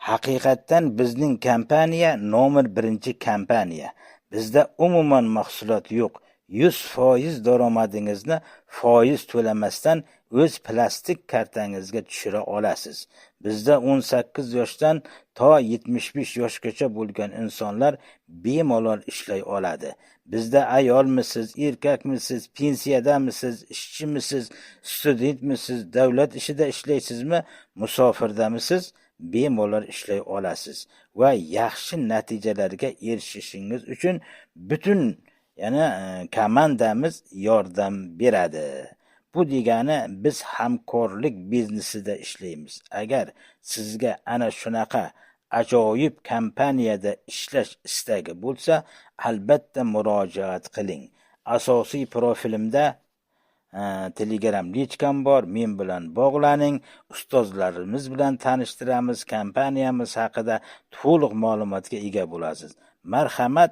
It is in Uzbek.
Haqiqatdan bizning kompaniya nomer birinchi kompaniya. Bizda umuman mahsulot yo'q. 100% daromadingizni foiz to'lamasdan o'z plastik kartangizga tushira olasiz. Bizda 18 yoshdan to 75 yoshgacha bo'lgan insonlar bemalol ishlay oladi. Bizda ayolmisiz, erkakmisiz, pensiyadamisiz, ishchimisiz, studentmisiz, davlat ishida ishlaysizmi, musofirdamisiz, bemalol ishlay olasiz va yaxshi natijalarga erishishingiz uchun butun yana komandamiz yordam beradi. Bu degani biz hamkorlik biznesida ishlaymiz. Agar sizga ana shunaqa ajoyib kompaniyada ishlash istagi bo'lsa, albatta murojaat qiling. Asosiy profilimda Telegram личка m bor, men bilan bog'laning, ustozlarimiz bilan tanishtiramiz, kompaniyamiz haqida to'liq ma'lumotga ega bo'lasiz. Marhamat.